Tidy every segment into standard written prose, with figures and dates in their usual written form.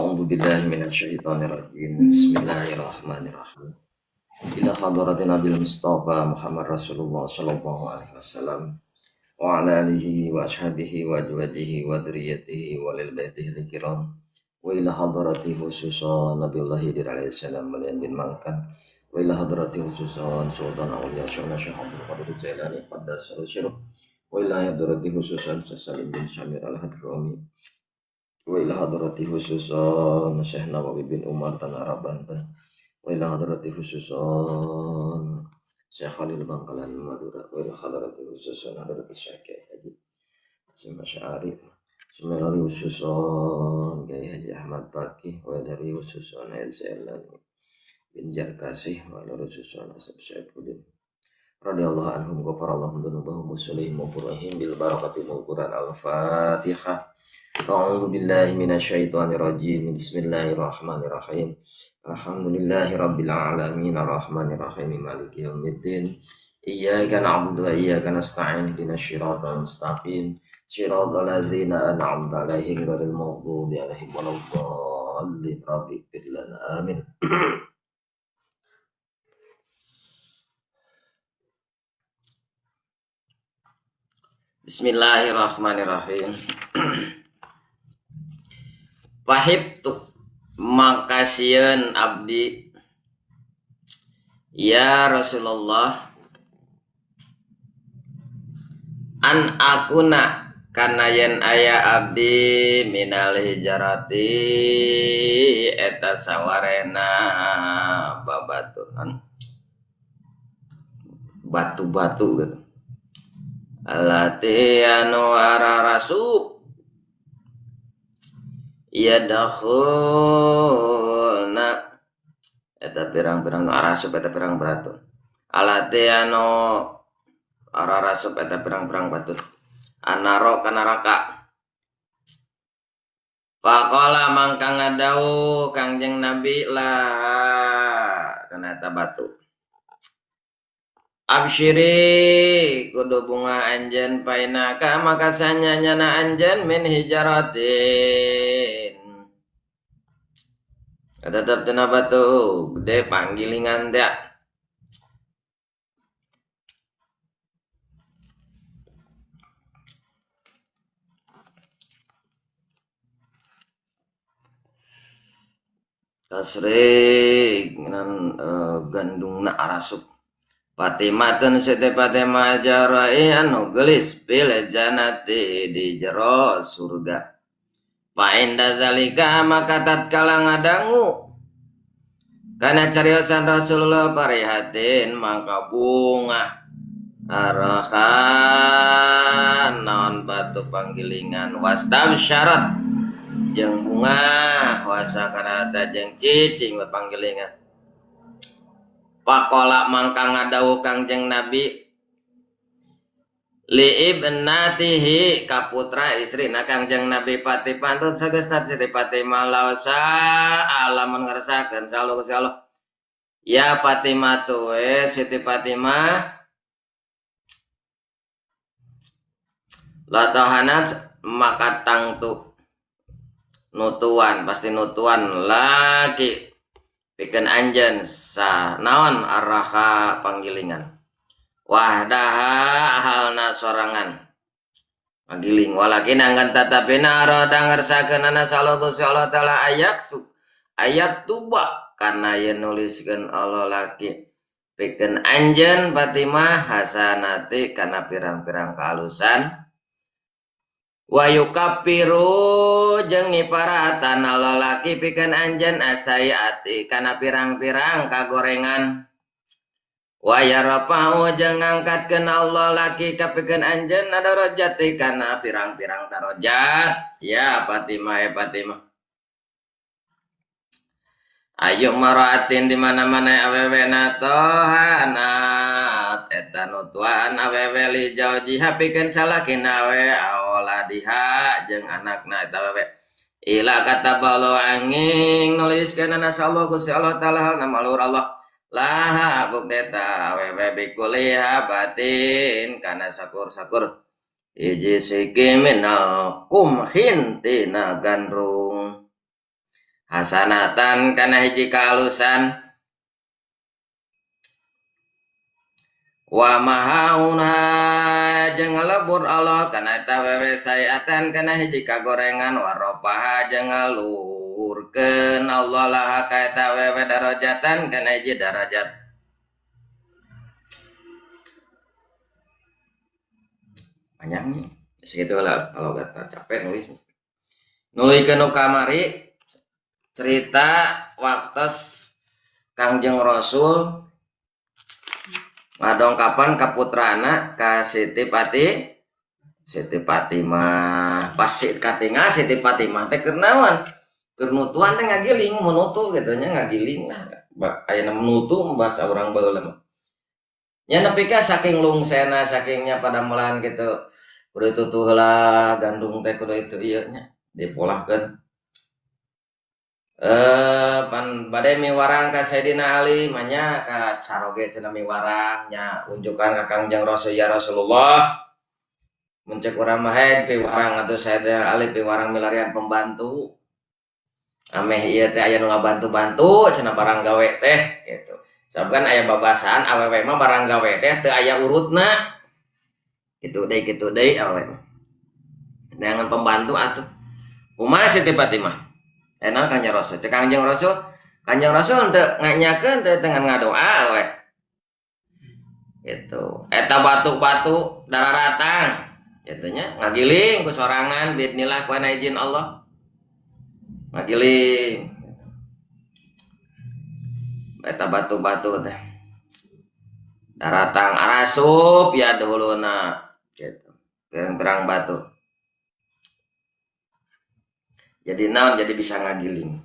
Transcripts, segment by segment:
A'udzu billahi minasyaitonir rajim. Bismillahirrahmanirrahim. Ila hadratin Nabil Mustafa Muhammad Rasulullah sallallahu alaihi wasallam wa ala alihi wa ashabihi wa azwajihi wa dzurriyyatihi wa lil baitihi kiram. Wa ila hadrati khususan Nabiullah Khidir alaihi salam Malian bin Malkan. Wa ila hadrati khususan Sultan Aulia Syaikhna Syekh Abdul Qadir Jailani qaddasallahu sirruh. Wa ila hadrati khususan Salim bin Samir Al-Hadrami. Wa ila hadrati khususan Syekh Nawawi bin Umar Tanara Banten. Wa ila hadrati khususan Syekh Khalil Bangkalan Madura. Wa ila hadrati khususan hadrati Syekh Kiai Haji Hasyim Asy'ari. Semelari khususan Kiai Haji Ahmad Baqi. Wa dari khususan Zailani bin Jarkasih. Wa dari khususan Asep Saifuddin radhiyallahu anhum ghafarallahu dzunubahum wa salihim wa furahim bil barakati wal Quran. Al-Fatihah. A'udzu billahi minasyaitonir rajim. Bismillahirrahmanirrahim. Alhamdulillahi rabbil alamin arrahmanir rahim maliki yaumiddin. Iyyaka na'budu wa iyyaka nasta'in ihdinas siratal mustaqim. Siratal ladzina an'amta 'alaihim ghairil maghdubi 'alaihim waladdallin. Rabbi ighfir lana amin. Bismillahirrahmanirrahim. Pahib tu makasieun abdi ya Rasulullah an akuna kana yen aya abdi minal hijarati eta sawarena babaturan batu-batu gitu. Alati anu ararasup yadkhulna eta pirang-pirang nu arasup eta pirang batu. Alati anu ararasup eta pirang-pirang batu. Anaro ka neraka. Faqala mangka ngadau Kangjeng Nabi lah kana eta batu. Absyiri kudu bunga anjeun painaka maka sanyanyana anjeun min hijaratin. Tetep tina batu gede panggilingan teh. Kasrik nan gandungna arasup. Fatimah tun Siti Fatimah jarai anu gelis bil janati di jero surga. Fa inda zalika maka tatkala ngadangu kana cariosan Rasulullah parihatin mangka bunga arahan naon batu panggilingan wastab syarat jeung bunga wasakarata jeung cicing panggilingan. Pakola mangka ngadawuh Kangjeng Nabi li ibnatihi ka putra istrina Kangjeng Nabi Fatimah tun sagesna Siti Fatimah lausa alamun ngersakeun salu Gusti Allah. Ya Fatimah tu Siti Fatimah la tahanat maka tangtu nutuan pasti nutuan laki pikeun anjeun sa naon arraha panggilingan wahdaha ahalna sorangan panggiling walakin anggan tatapina arada ngersakeun ana sallallahu Gusti Allah taala ayat tuba kana yen nuliskeun Allah laki pikeun anjeun Fatimah hasanati kana pirang-pirang kaalusan wa yukaffiru jeung ngiparatan lalaki pikeun anjeun asaiati kana pirang-pirang kagorengan wa yarfa'u jeung ngangkatkeun Allah laki ka pikeun anjeun darajati kana pirang-pirang darajat ya Fatimah ya Fatimah ayu maraatin di mana-mana awewe na tohanat eta nutuan awewe li jaujiha pikeun salakina we auladiha jeung anakna eta awewe ila kataballu angin nuliskeun ana sallallahu Gusti Allah taala halna malur Allah laha bukteta awewe bikuliha batin kana sakur-sakur hiji siki minal kumhin tina gandrung. Hasanatan kana hiji kaalusan wa mahauna jeung ngalebur Allah kana eta wewe sayiatan kana hiji kagorengan warofaha jeung ngaluhurkeun Allah laha ka eta wewe darajatan kana hiji darajat. Panjangnya segitu lah kalau gak capek nulis. Nuluykeun nu kamari cerita waktos Kangjeng Rasul ngadongkapan ka putrana ka Siti Siti Fatimah. Pas katingal Siti Fatimah teh keur naon? Keur nutuan teh ngagiling, menutu gitu nya, ngagiling lah. Ayeuna menutu bahasa urang baheula mah. Nya nepi ka saking lungsena sakingnya padamelan gitu. Kudu tutuh heula gandum teh kudu itu ieu nya dipolahkeun. Pan bade miwarang ka Sayyidina Ali manya ka saroge cenah miwarang nya unjukan ka Kangjeng Rasul ya Rasulullah. Mun cek urang mah heg piwarang atuh Sayyidina Ali piwarang milarian pembantu. Ameh ieu teh aya nu ngabantu-bantu cenah barang gawe teh gitu. Sabab kan aya babasaan awewe mah barang gawe teh teu aya urutna. Kitu deui awewe mah. Neangan pembantu atuh. Kumaha Siti Fatimah? Enak Kangjeng Rasul. Cek Kangjeng Rasul, Kangjeng Rasul teu nganyakeun teu dengan ngadoa we. Gitu. Eta batu-batu dararatang kitu nya ngagiling ku sorangan biidnillah ku izin Allah. Ngagiling. Eta batu-batu teh daratang arasup ya dahuluna gitu. Pirang-pirang batu. Jadi naon jadi bisa ngagiling.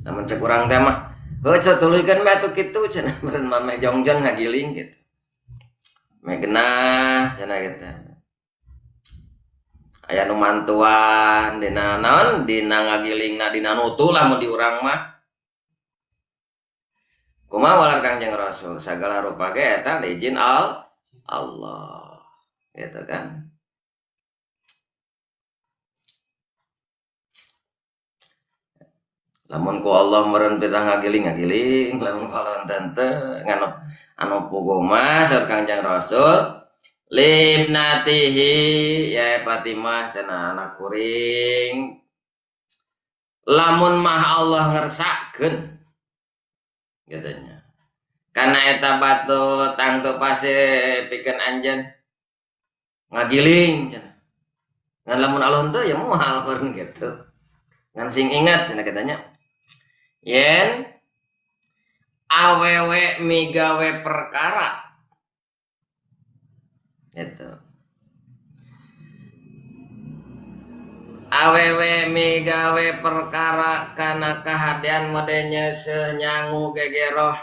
Namun cek urang teh mah heuh tuluykeun batu kitu cenah meureun mah meh jongjon ngagiling gitu. Meh genah cenah gitu. Aya nu mantuan dina naon dina ngagilingna dina nutu lah mun di urang mah. Kumaha walar Kangjeng Rasul sagala rupa ge eta izin Allah gitu kan. Lamun ku Allah meureun pitah ngagiling ngagiling, lamun ku Allah teu ngan anu puguh mah saur Kangjeng Rasul libnatihi ya Fatimah cenah anak kuring lamun mah Allah ngersakeun gitu nya. Kana eta batu tangtu pasti pikeun anjeun ngagiling cenah. Ngan lamun Allah henteu ya moal meureun gitu. Ngan sing ingat cenah katanya. Yen awewe migawe perkara gitu. Awewe migawe perkara kana kahadean mode nyeuseuh nyangu gegeroh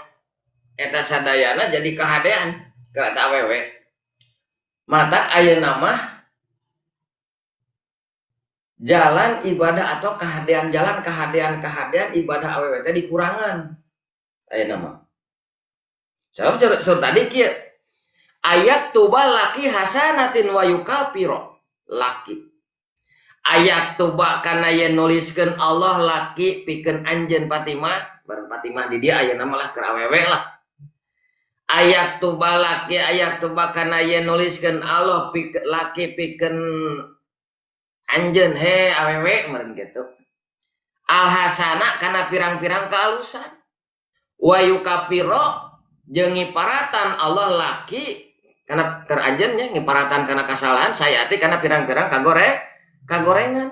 eta sadayana jadi kahadean ka eta awewe. Matak ayeuna mah jalan ibadah atau kahadean jalan kahadean ibadah awewe teh dikurangan ayeuna mah. Sabab so tadi kieu ayat tuba laki hasanatin wa yukafiro laki. Ayat tuba kana yen nuliskeun Allah laki pikeun anjeun Fatimah, bareng Fatimah di dia ayeuna mah lah keur awewe lah. Ayat tuba laki ayat tuba kana yen nuliskeun Allah laki pikeun anjeun he awewe meureun kitu. Al hasana kana pirang-pirang kaalusan. Wa yukafiro jeung ngiparatan Allah laki kana keur anjeun nya ngiparatan kana kasalahan sayati kana pirang-pirang kagorengan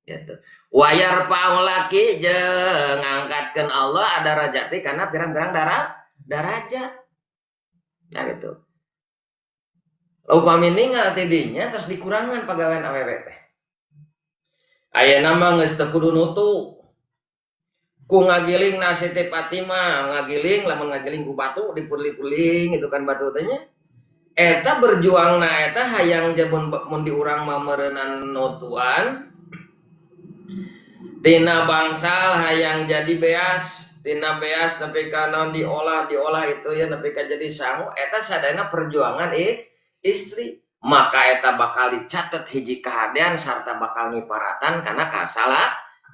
gitu. Wa yarfa'u laki jeung ngangkatkeun Allah ada darajati kana pirang-pirang darajat. Nah gitu. Upami ningal ti dinya terus dikurangan pagawean awewe teh. Ayeuna mah geus teu kudu nutu. Ku ngagiling na Siti Fatimah, ngagiling lamun ngagiling ku batu dikulik-kuling itu kan batu teh nya. Eta berjuangna eta hayang jabun mun di urang mah meureunan nutuan. Tina bangsal hayang jadi beas, tina beas nepi ka naon diolah itu ya nepi ka jadi sangu eta sadayana perjuangan istri. Maka eta bakal dicatet hiji kahadean sarta bakal ngiparatan karena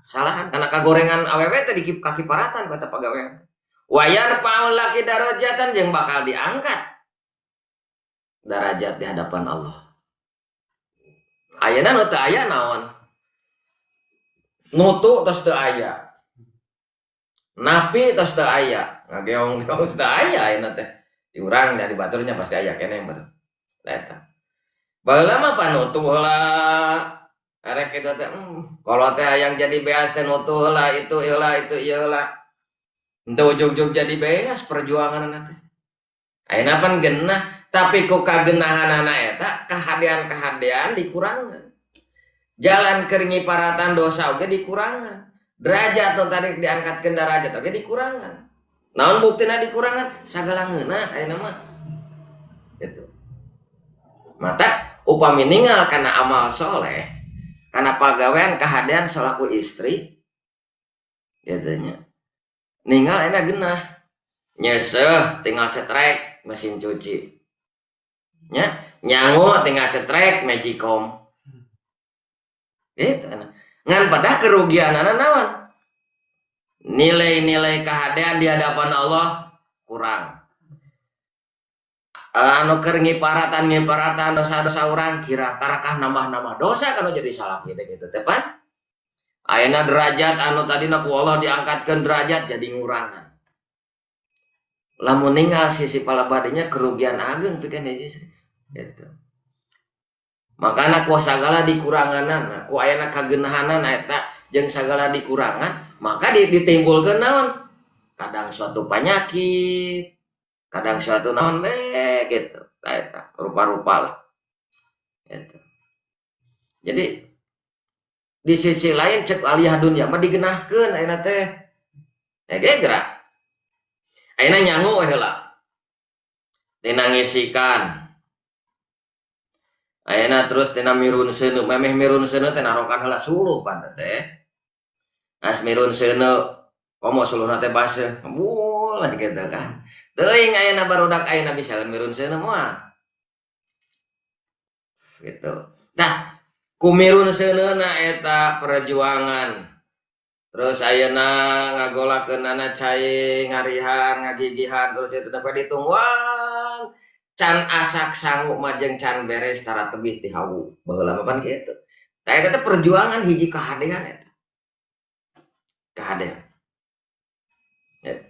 Salahan karena kagorengan awewe teh di kakiparatan kata pagawean. Wa yarfa'u laki darajatan jeung bakal diangkat darajat di hadapan Allah. Ayeuna nu teu aya naon? Nutu tos teu aya. Napi tos teu aya. Ngageong-geong teu aya ayeuna teh. Di urang di baturnya pasti aya keneh meureun. Eta. Baheula mah panutu heula. Erek kitu teh, kalau teh hayang jadi beas teh nutu heula itu heula itu ieu heula. Henteu ujug-ujug jadi beas perjuanganna teh. Ayeuna pan genah, tapi ku kagenahanana eta kahadean-kahadean dikurangan. Jalan keur ngiparatan dosa oge dikurangan. Derajat nu tadi diangkatkeun derajat oge dikurangan. Naon buktina dikurangan? Sagala ngeunah ayeuna mah. Gitu. Mata upami ningal kana amal soleh, kana pagawean kahadean salaku istri, gitu nya. Ningal ayeuna genah. Nyeuseuh tinggal cetrek mesin cuci. Nya, nyangu tinggal cetrek magicom. Gitu ngan pada kerugianana naon? Nilai-nilai kahadean di hadapan Allah kurang. Anu keur ngiparatan dosa-dosa urang kira karakah nambah-nambah dosa kalau jadi salah gitu gitu teh pan. Ayeuna derajat anu tadina ku Allah diangkatkeun derajat jadi ngurangan. Lamun ningal sisi palabadinya kerugian ageng pikeun hiji gitu. Makana ku sagala dikuranganana, ku ayana kagenahanana eta jeung sagala dikurangan, maka ditimbulkeun naon? Kadang suatu penyakit, kadang suatu naon be gitu. Tah eta rupa-rupa lah. Gitu. Jadi di sisi lain cek aliyah dunya mah digenahkeun ayeuna teh. Ge gerak. Ayeuna nyangu we heula. Tina ngisikan. Ayeuna terus tina mirun seuneu, memeh mirun seuneu teh narokan heula suluh pan teh. As mirun seuneu komo suluhna teh baseuh, ngebul gitu kan. Teuing ayeuna barudak ayeuna bisa mirun seuneu moal. Gitu. Nah, ku mirun seuneuna eta perjuangan. Terus ayeuna ngagolakeunana cai ngarihan, ngagigihan terus itu dapat ditungguan. Can asak sangu mah jeung can beres tara tebih ti hawu. Baheula mah pan kitu. Tah eta teh perjuangan hiji kahadean eta. Kahadean. Ya.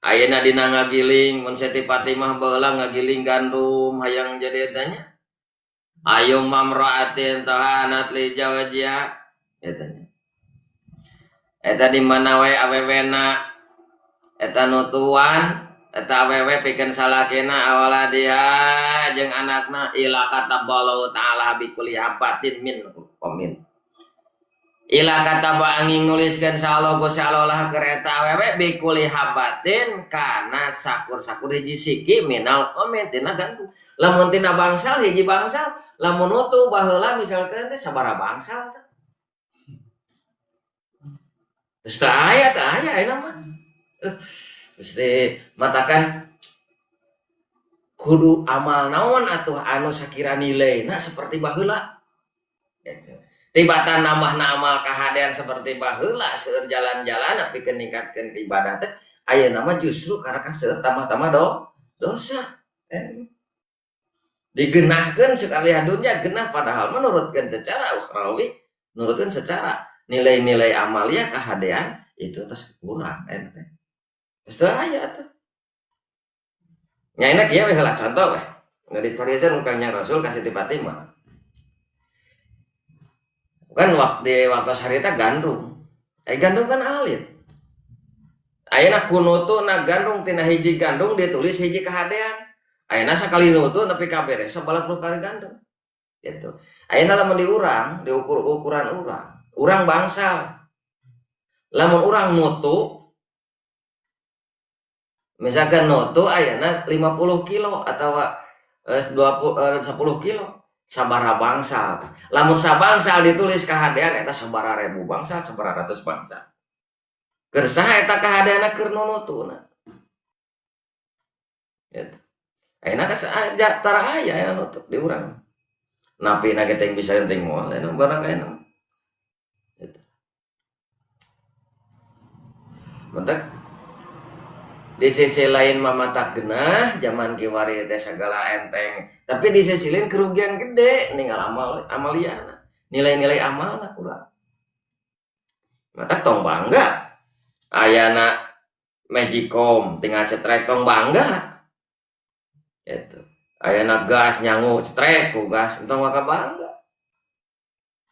Ayeuna dina ngagiling mun Siti Fatimah baheula ngagiling gandum hayang jadi eta nya. Ayyuma imra'atin tahanat li zawjiha eta nya. Eta di mana we awewena eta nutuan eta awewe pikeun salakina awala dia jeung anakna ila kataballahu ta'ala bi kulli habatin min qamin. Ila kataba angin nuliskeun salah Gusti Allah lah keur eta awewe bi kulli habatin kana sakur-sakur hiji siki minal qamin tina gandum. Lamun tina bangsal hiji bangsal, lamun nutu baheula misalkeun teh sabaraha bangsal teh. Terus teu aya ayeuna mah. Gusti matakan kudu amal naon atuh anu sakira nilaina seperti baheula. Gitu. Tibatan nambahna amal kahadean seperti baheula seueur jalan-jalan pikeun ningkatkeun ibadah teh ayeuna mah justru karena seueur tambah-tambah dosa. Digenahkeun sekalian dunya genah padahal menurutkeun secara ukhrawi, nurutkeun secara nilai-nilai amalia kahadean itu tos kurang eta teh. Geus teu aya atuh. Nya enak kieu we heula contoh we. Nu dicariesan ku Kanjeng Rasul ka Siti Fatimah. Kan waktu waktu harita gandum. Gandum kan alit. Ayeuna kunutu na gandum tina hiji gandum ditulis hiji kahadean. Ayeuna sakali nutu nepi ka beres 90 kali gandum. Gitu. Ayeuna lamun diurang, diukur ukuran urang, urang bangsal. Lamun urang nutu misalkan nutu ayeuna 50 kilo atau 20 10 kilo sabaraha bangsal. Lamun sabangsal ditulis kahadean eta sabaraha ribu bangsal, sabaraha ratus bangsal. Keur saha eta kahadeanna keur nu nutuna. Gitu. Ayeuna tara aya aya nutu di urang. Napina ge teh bisa penting moal ayeuna barang ayeuna. Bentek di sisi lain mamatak genah zaman kiwari teh segala enteng, tapi di sisi lain kerugian gede ninggal amal amaliana, nilai-nilai amalna kurang. Mata tong bangga ayana magicom tinggal cetrek tong bangga. Gitu. Ayana gas nyangu cetrek ku gas entong maka bangga.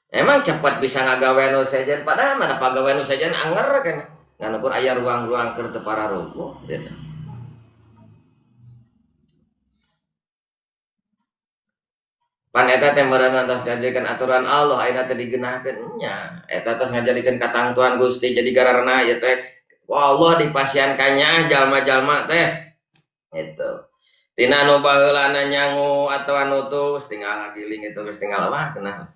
Emang cepat bisa ngagawe nu sejen padahal mana pagawe nu sejen anger kan. Ngan ukur aya ruang-ruang keur teu pararuguh gitu. Pan eta teh meureun tos ngajadikeun aturan Allah ayeuna teh digenahkeun nya. Eta tos ngajadikeun katangtuan Gusti jadi gararna ieu teh. Wah Allah dipasian ka nyaah jalma-jalma teh. Gitu. Tina anu baheulana nyangu atawa nutu geus tinggal ngagiling itu geus tinggal wah cenah.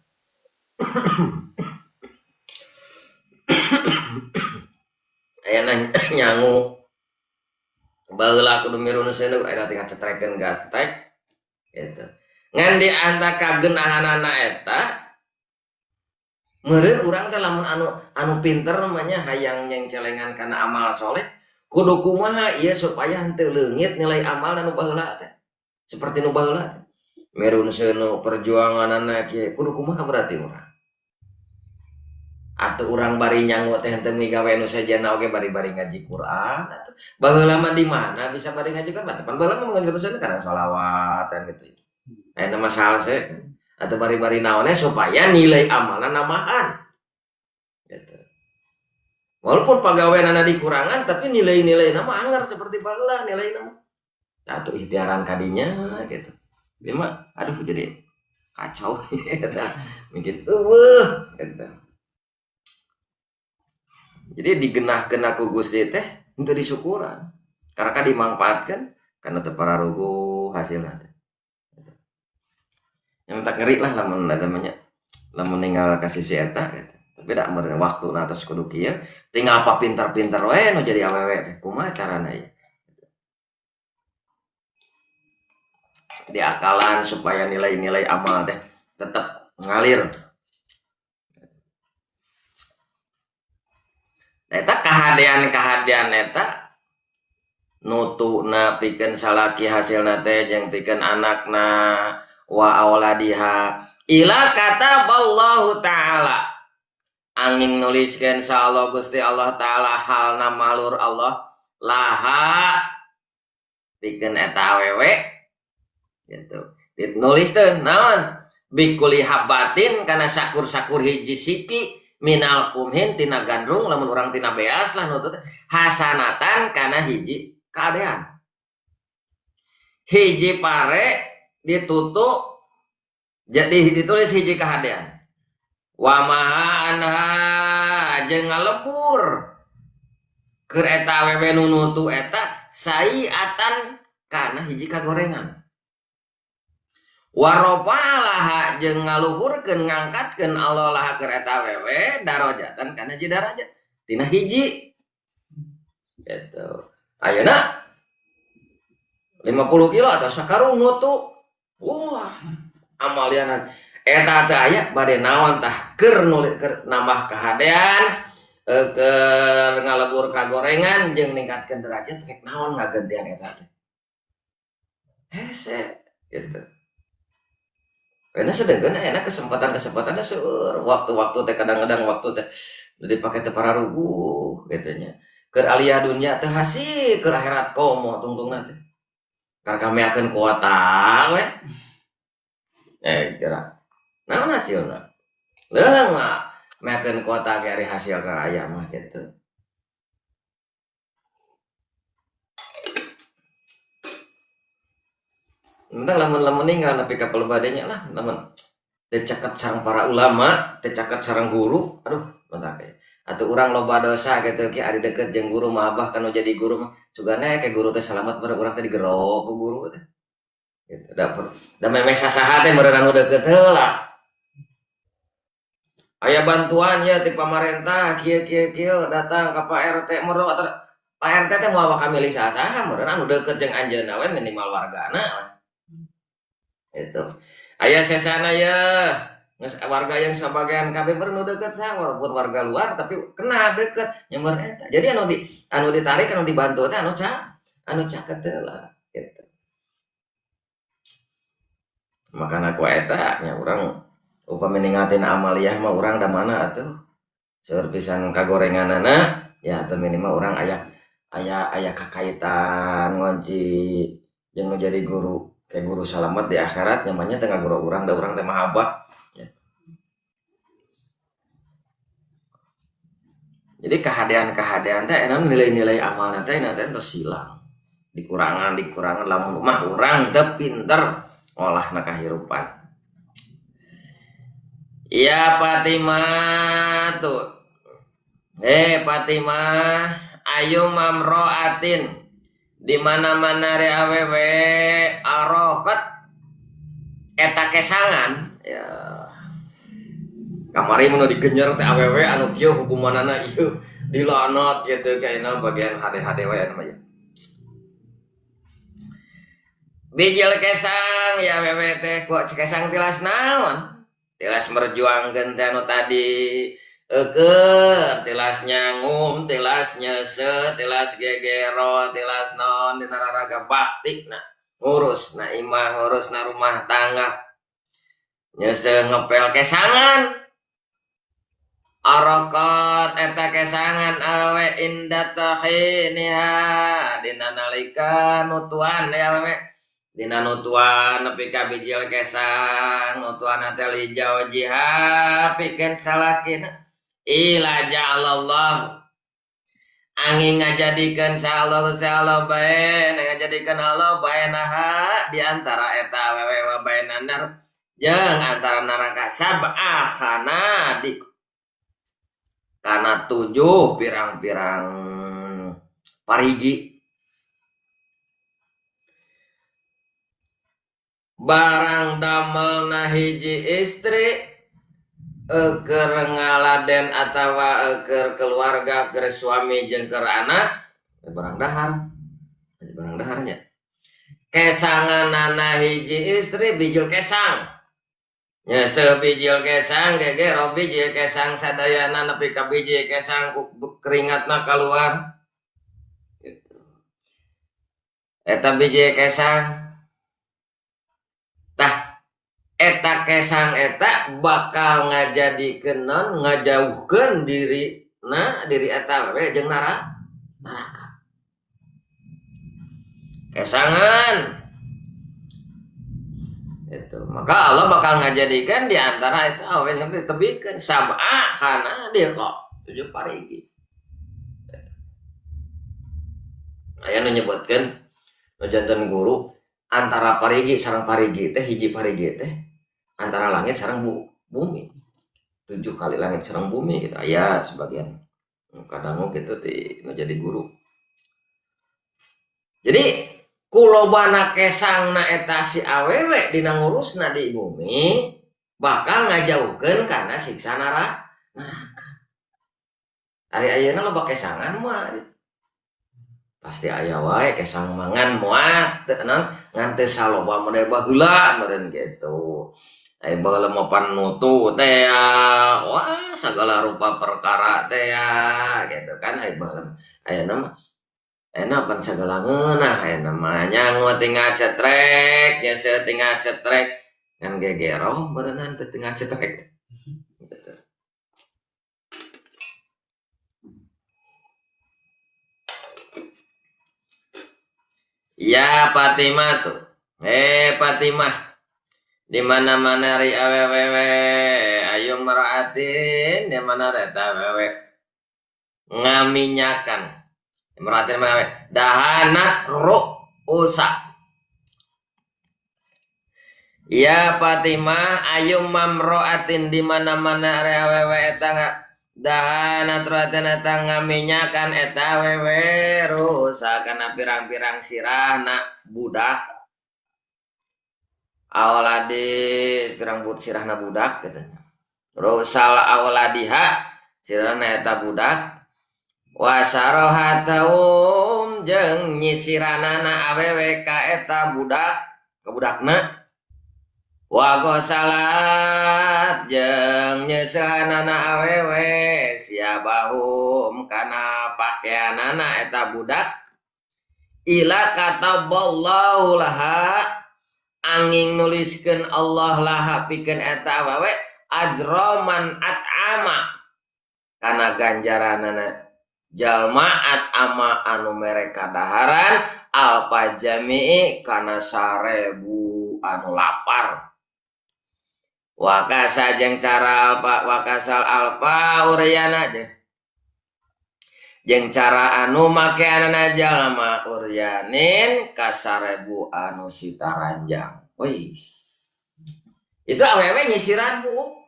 Aya nyangu baheula kudu miru nu seuneu aya tinggal cetrekeun gas tek gitu. Ngan di antara kagenahanana eta meureun urang teh lamun anu pinter mah nya hayang nyengcelengan kana amal soleh kudu kumaha ieu supaya henteu leungit nilai amal anu baheula teh seperti nu baheula teh miru nu seuneu perjuanganana kieu kudu kumaha berarti urang atau urang bari nyangu teh henteu migawe nu sejenna oge bari-bari ngaji Quran atuh baheula mah di mana bisa bari ngaji Quran pan baheula mah ngaji Quran kana sholawat gitu aya masalah sih atau bari-bari naonnya supaya nilai amalna nambahan gitu. Walaupun pagaweanana dikurangan tapi nilai-nilai nama anggar seperti baheula nilai nama atuh ikhtiaran kadinya gitu. Ieu mah aduh jadi kacau eta mungkin eueuh gitu. Jadi digenahkeun ku Gusti teh henteu disyukuran. Karena kan dimanfaatkan karena teu pararuguh hasilna teh. Yang tak ngeri lah lamun namanya lamun ninggal ka sisi eta gitu. Tapi da meureun waktuna tos kudu kieu, tinggal apa pinter-pinter we nu jadi awewe teh kumaha carana ieu. Diakalan supaya nilai-nilai amal teh tetep ngalir. Eta kahadean-kahadean eta nutuna pikeun salaki hasilna teh jeung pikeun anakna wa auladiha ila kataballahu ta'ala angin nuliskeun sa Allah Gusti Allah ta'ala halna malur Allah laha pikeun eta awewe gitu dituliskeun naon bikuli habatin kana sakur-sakur hiji siki minal kumhin tina gandrung lamun urang tina beas lah nutut hasanatan kana hiji kadean hiji pare ditutup jadi ditulis hiji kahadean wa maha anha jeung ngalebur keur eta awewe nu nutu eta saiatan kana hiji kagorengan warofa'laha jeung ngaluhurkeun ngangkatkeun Allah laha keur eta awewe darajatan kana hiji darajat tina hiji gitu. Ayeuna 50 kilo atau sakarung nutu wah amaliana eta teh aya bade naon tah keur nulis keur nambah kahadean keur ngalebur kagorengan jeung ningkatkeun derajat rek naon ngagantian eta teh hese gitu. Karena sedangkan enak kesempatan-kesempatannya seueur waktu-waktu teh kadang-kadang waktu teh dipake teh pararuguh gitu nya. Keur aliyah dunya teh hasil keur akhirat komo tungtungna teh. Karena meakeun kuota we. Kira. Naon hasilna? Leuheung mah meakeun kuota ge ari hasil ka aya mah gitu. Entah lamun-lamun ninggal nepi ka pelebadenya lah lamun teu caket sareng para ulama, teu caket sareng guru, aduh mantap ya. Atuh urang loba dosa gitu ki ari deket jeung guru mah abah kan jadi guru mah sugana ke guru teh salamet meureun urang teh digerok ku guru teh. Gitu da memeh sasaha teh meureun anu deket heula. Aya bantuan ya ti pamarentah kieu kieu kieu datang ka Pak RT meureun Pak RT teh moal bakal milih sasaha meureun anu deket jeung anjeunna we minimal wargana. Itu. Aya sesana ya. Geus warga yang sabagian kabeh nu deukeut sa walaupun warga luar tapi kena deukeut nyamber eta. Jadi anu ditarik anu dibantu teh anu caket heula gitu. Makana ku eta nya urang upami ningatin amaliyah mah urang da mana atuh. Seueur pisan kagorenganana ya atau minimal urang aya kakaitan ngunci jeung nu jadi guru kayak guru salamet di akhirat nyamannya teh ngaguru urang da urang teh mah abah. Jadi kahadean-kahadean teh enak nilai-nilai amalna teh enak teh terus hilang. Dikurangan lamun mah urang teu pinter ngolahna kahirupan. Ya Fatimah tuh. Fatimah ayu mamroatin di mana-mana re awewe arokat eta kesangan ya. Kamari mun digenyer teh awewe anu kieu hukumanana ieu dilaknat gitu kayakna bagian HD-HD we anu mah. Bijil kesang ya awewe teh ku kesang tilas naon? Tilas merjuangkeun teh anu tadi eukeun, tilas nyangum, tilas nyeuseuh, tilas gegero, tilas naon dina raraga bakti na ngurus na imah, ngurus na rumah tangga. Nyeuseuh ngepel kesangan. Arakat eta kesangan awe inda tahiniha dina nalika nutuan ya awewe dina nutuan nepi ka bijil kesang nutuan teh li jaujiha pikeun salakina ila ja'alallahu angin ngajadikeun sa Allah bae ngajadikeun Allah baenaha di antara eta awewe wa baenanar jeung antara neraka sab'a khanadik karena 7 pirang-pirang parigi. Barang damelna hiji istri keur ngaladen atawa keur keluarga keur suami jeung keur anak barang dahar barang daharnya kesanganana hiji istri bijil kesang nya sebijil kesang gegero bijil kesang sadayana nepi ka bijil kesang keringatna kaluar gitu. Eta bijil kesang tah eta kesang eta bakal ngajadikeun naon ngajauhkeun diri na diri eta we jeung neraka kesangan itu maka Allah bakal ngajadikan di antara itu awe yang ditebikeun sab'a khana dia kok 7 parigi. Aya nu nyebutkeun nu janten guru antara parigi sareng parigi teh hiji parigi teh antara langit sareng bumi 7 kali langit sareng bumi gitu aya sebagian kadang gitu ti nu jadi guru. Jadi kulobana kesangna eta si awewe dina ngurusna di bumi bakal ngajauhkeun kana siksa neraka. Ari ayeuna loba kesangan mah pasti aya wae kesang mangan moal teu naon ngan teu saloba mode baheula meureun kitu. Aya baheula mah pan nutu teh ya wah sagala rupa perkara teh ya gitu kan aya baheula ayeuna mah enak pan segala ngeunah aya mah nyangu tinggal cetrek nyese tinggal cetrek ngan gegero berenang teu tinggal cetrek. Ya Fatimah tuh. Fatimah di mana-mana ri awewe ayo meraatin di mana eta awewe ngaminyakan merhatiin mana dahanat ru'usa. Ya Fatimah ayu mamroatin di mana-mana area wewe eta dahanat ru'atin eta ngaminyakan eta wewe ru'usa kana pirang-pirang sirahna budak awaladis pirang but sirahna budak gitu. Rusal awaladiha sirahna eta budak wasarohataum jeung nyisiranana awewe ka eta budak ka budakna. Wa ghosalat jeung nyeusehanana awewe siabahum kana pakeanana eta budak ila kataballahu laha angin nuliskeun Allah laha pikeun eta awewe ajra man at'ama kana ganjaranana jalma at'ama anu mere kadaharan alfa jami'i kana 1000 anu lapar. Wakasa jeung cara alfa wakasal alfa uryana jeung cara anu makeanana jalma uryanin ka 1000 anu sitaranjang. Wih. Itu awewe nyisiran bu.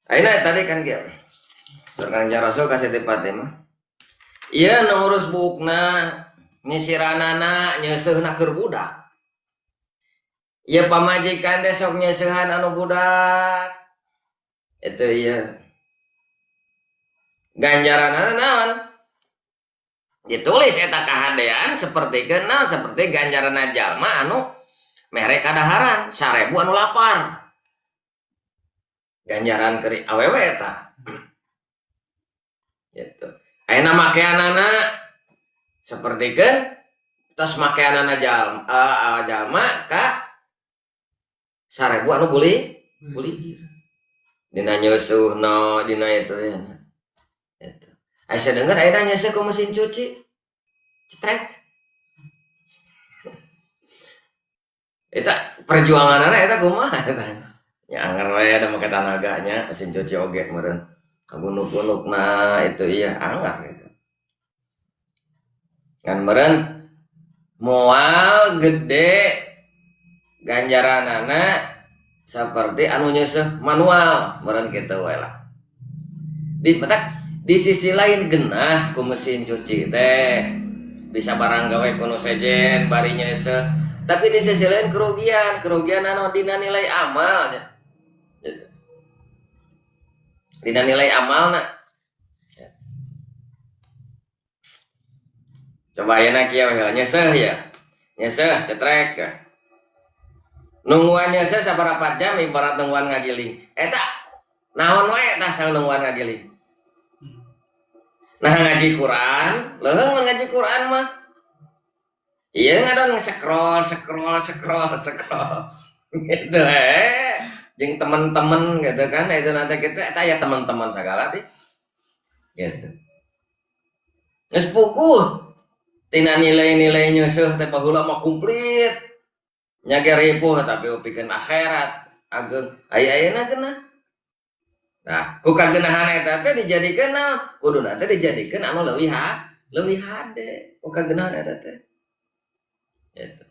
Ayeuna tadi kan kieu. Kanjeng Rasul ka Siti Fatimah. Ieu nu ngurus buukna, nyisiranana, nyeuseuna keur budak. Ieu pamajikan teh sok nyeusehan anu budak. Itu ieu. Ganjaranana naon? Ditulis eta kahadean sapertikeun naon? Seperti ganjaranna jalma anu mere kadaharan, 1000 anu lapar. Ganjaran keur awewe eta. Gitu. Ayeuna makeanana sapertikeun tos makeanana jalma ka 1000 anu buli dina nyeusuhna dina itu ya. Gitu. Aisyah denger ayeuna nyeusuh ku mesin cuci. Cetrek. Eta perjuanganana eta kumaha eta? Ya anger we da make tanaganya mesin cuci oge meureun. Kagunuk-gunukna itu iya anger gitu. Kan meureun moal gede ganjaranana seperti anu nyeuseah manual meureun kitu we lah. Di matak di sisi lain genah ku mesin cuci teh bisa barang gawe ku nu sejen bari nyeuseah, tapi di sisi lain kerugian anu dina nilai amal nya. Gitu. Dina nilai amalna. Coba ayeuna kieu we nyeuseah ya. Nyeuseah cetrek ya. Nungguan nyeuseah sabaraha jam ibarat nungguan ngagiling. Eta naon wae tah sang nungguan ngagiling. Nah ngaji Quran, leuheung mun ngaji Quran mah. Ieu ngadon scroll scroll scroll scroll. Gitu jeung teman-teman gitu kan itu nanti kita eta ya teman-teman sagala teh. Gitu. Geus puguh tina nilai-nilai nyeuseah teh baheula mah komplit. Nya ge ripuh tapi upikeun akhirat ageng aya ayeuna geunah. Nah, ku kagenahan eta teh dijadikeun naon? Kuduna teh dijadikeun anu leuwih hade ku kagenahan eta teh. Gitu.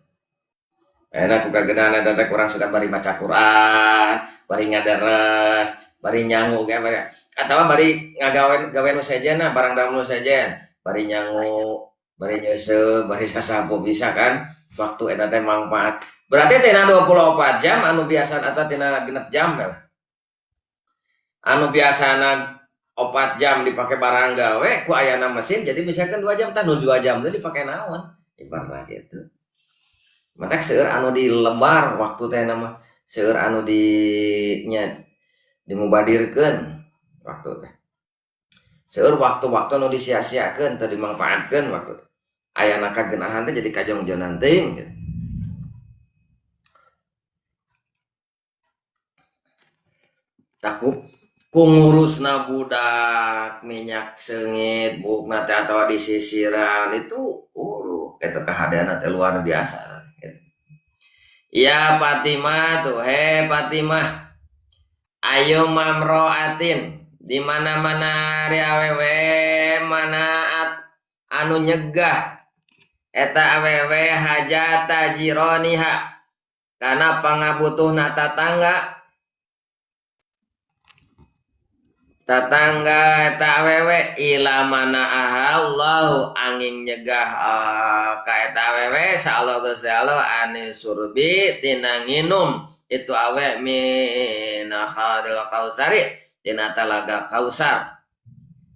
Ayeuna ku kagenahan eta teh kurang suka bari maca Quran, bari ngaderes, bari nyangu ge bari atawa bari ngagawe gawe nu sejenna barang dalam nu sejen, bari nyangu, bari nyeuseuh, bari sasapu bisa kan? Waktu eta teh mangfaat. Berarti tina 24 jam anu biasana atau tina 6 jam ya. Anu biasana 4 jam dipake barang gawe ku ayana mesin jadi misalkan 2 jam tah nu 2 jam teh dipake naon? Ibaratna kitu. Matak seueur anu dilebar waktu teh nama seueur anu di nya dimubadirkeun waktu teh. Seueur waktu-waktu anu disia-siakeun teu dimangfaatkeun waktu teh. Ayana kagenahan teh jadi kajongjonan teuing gitu. Takut ku ngurusna budak minyak seungit buukna teh atawa disisiran itu eta kahadeanna teh luar biasa gitu. Ya Fatimah tuh, he Fatimah, ayo mamroatin di mana-mana ari awewe manaat anu nyegah eta awewe hajata jironiha kana pangabutuhna tatangga. Tatangga eta awewe ila mana ahallahu angin nyegah ka eta awewe sa Allah Gusti Allah ani surbi tina nginum itu awe min khadil kausari tina talaga kausar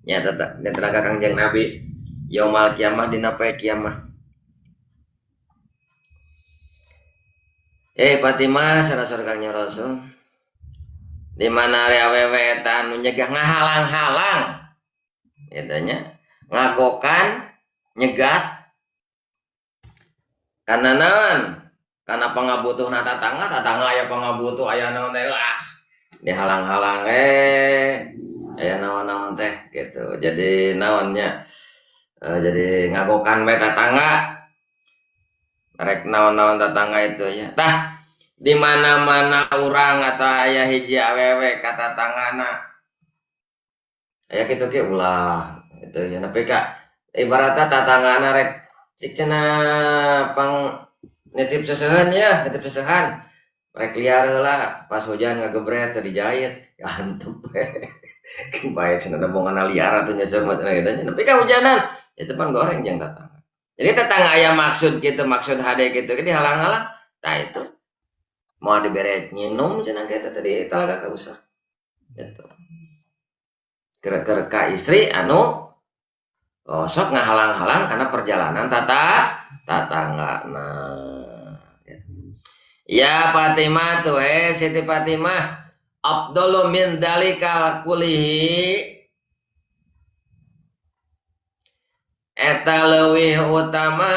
nya talaga Kangjeng Nabi yaumal kiamah dina poe kiamah. Fatimah sareng Kangjeng Rasul di mana ari awewe eta anu nyegah ngahalang-halang gitu nya ngagokan nyegat karena naon karena pangabutuhna tatangga tatangga aya pangabutuh aya naon teh ah dihalang-halang aya naon-naon teh gitu jadi naonnya jadi ngagokan we tatangga rek naon-naon tatangga itu ya tah di mana-mana urang atau aya hiji awewe ka tatanggana aya kitu ge ulah gitu ya nepi ka ibaratna tatanggana rek cik cenah pang nitip seuseuheun ya nitip seuseuhan rek liar heula pas hujan ngagebret teu dijahit ya antep we bae cenah bongan liar atuh nya mah cenah kitu nya nepi ka hujanan itu pan goreng jeung tatangga jadi tetangga aya maksud gitu maksud hade kitu ge dihalang-halang tah itu mau dibere nyinum cenah kitu tadi talaga kausah gitu keur ka istri anu sok ngahalang-halang karena perjalanan tatangga nah ya Fatimah tuh Siti Fatimah afdalu min dalikal kulihi eta leuwih utama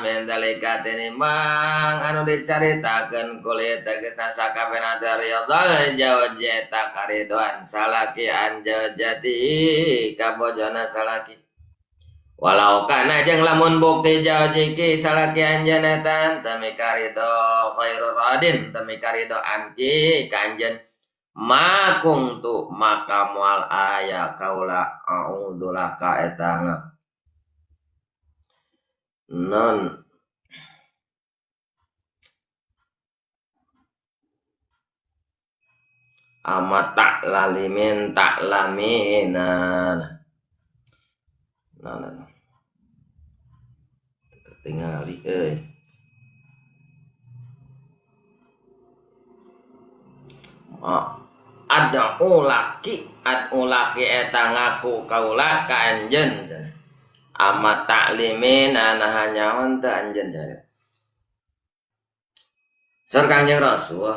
min dalika tinimbang anu dicaritakeun kulit tegasna sakabehna teh ridha jauh eta karidoan salaki anjeun jadi ka bojona salaki walau kana jeung lamun bukti jauh jiki salaki anjeun eta teu mikarido khairur radin teu mikarido anki ka anjeun makung tu maka moal aya kaula a'udzulah ka eta non amat tak lalimin tak laminan nah tingali euy ad'u laki eta ngaku kaula ka anjeun amat taklimin anaha nyaon teu anjeun Saur Kangjeng Rasul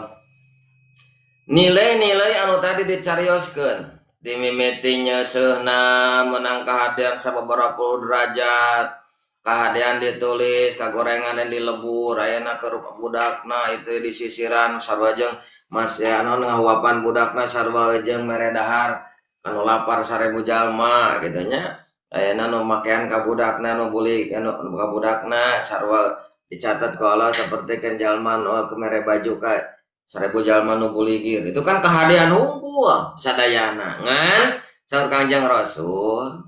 nilai-nilai anu tadi dicarioskeun dimimiti nyeuseuhna menang kahadean sababaraha puluh derajat kahadean ditulis kagorengan dan dilebur ayeuna keur budakna itu disisiran sarua jeung masih anu ngahuapan budakna sarua jeung mere dahar anu lapar 1000 jalma kitu nya ayeuna nu makean ka budakna nu buli anu ka budakna sarua dicatat ku Allah saperti kan jalma nu mere baju ka 1000 jalma nu buligir itu kan kahadean hungkul sadayana ngan saur Kangjeng Rasul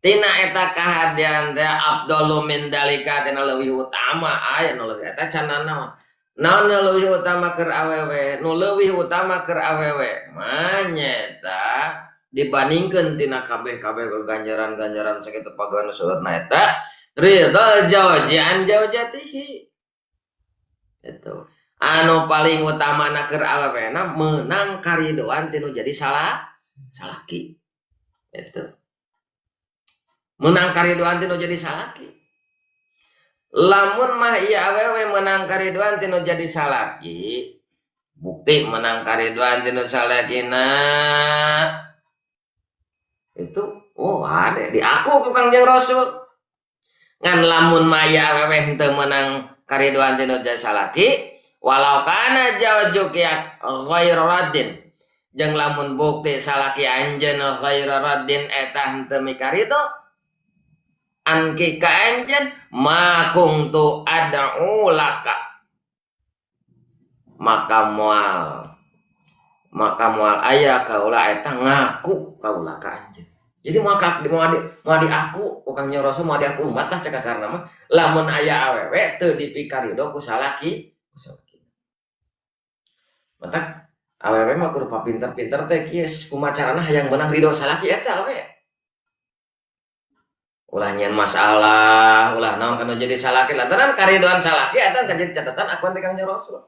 tina eta kahadean teh afdalu min dalika tina leuwih utama aya nu leuwih eta can naon naon nu leuwih utama keur awewe nu leuwih utama keur awewe mah nyaeta dibandingkeun tina kabeh-kabeh ganjaran-ganjaran sakitu pagawean seueurna eta ridha jauji an jaujatihi itu anu paling utama keur awewena meunang karidoan tinu jadi salaki itu meunang karidoan tinu jadi salaki lamun mah ieu awewe meunang karidoan tinu jadi salaki bukti meunang karidoan tinu salakina itu oh ada di aku ku Kangjeng Rasul ngan lamun mah ieu awewe henteu meunang karidoan tinu jadi salaki walau kana jaujuk ya ghairu raddin jeung lamun bukti salaki anjeun ghairu raddin eta henteu mikarido anki ka anjeun ma kuntu ad'u laka maka moal aya kaula eta ngaku kaula ka anjeun jadi moal di aku ku Kangjeng Rasul moal di aku umat lah cek kasarna mah lamun aya awewe teu dipikarido ku salaki matak awewe mah kudu pinter-pinter teh kieu kumaha carana hayang meunang ridho salaki eta awewe ulah nyeun masalah ulah naon kana jadi salaki lantaran karidoan salaki eta kan jadi catatan akuan teh Kangjeng Rasul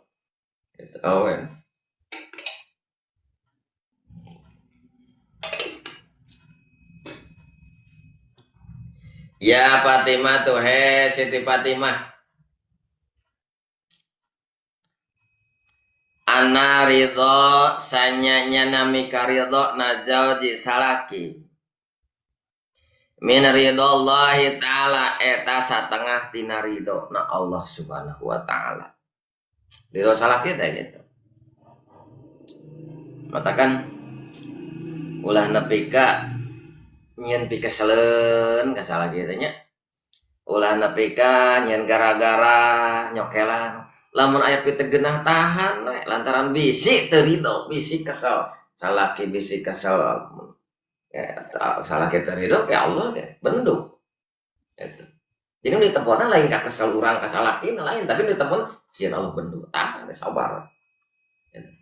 gitu awewe ya Fatimah tuh he Siti Fatimah Inna ridho sanyanya nami karidho na zauji salaki min ridhollahi ta'ala eta satengah tina ridho na Allah subhanahu wa ta'ala. Ridho salaki teh gitu. Matakan ulah nepi ka nyieun pikeseleun ka salaki teh nya. Ulah nepi ka nyieun gara-gara nyokelan. Lamun aya pitegenah tahan we lantaran bisi teu ridho, bisi kesel. Salaki bisi kesel. Ya, salaki teu ridho ke Allah ge bendu. Gitu. Jadi nu ditempona lain ka kesel urang ka salakina lain, tapi nu ditempona sieun Allah bendu. Tahan sabar. Gitu.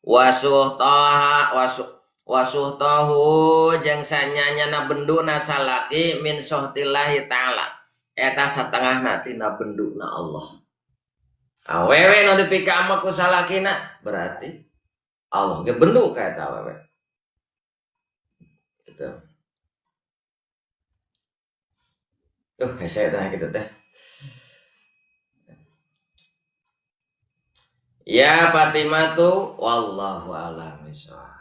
Wasuh taha wasuh wasuh tahu jeung sanyanyana benduna salaki min sohtillahi ta'ala eta satengahna tina benduna Allah. Awewe nu dipika ku salakina berarti Allah ge bendu ka eta awewe. Gitu. Hese tah kitu teh. Ya Fatimah tu wallahu a'lam bishawab.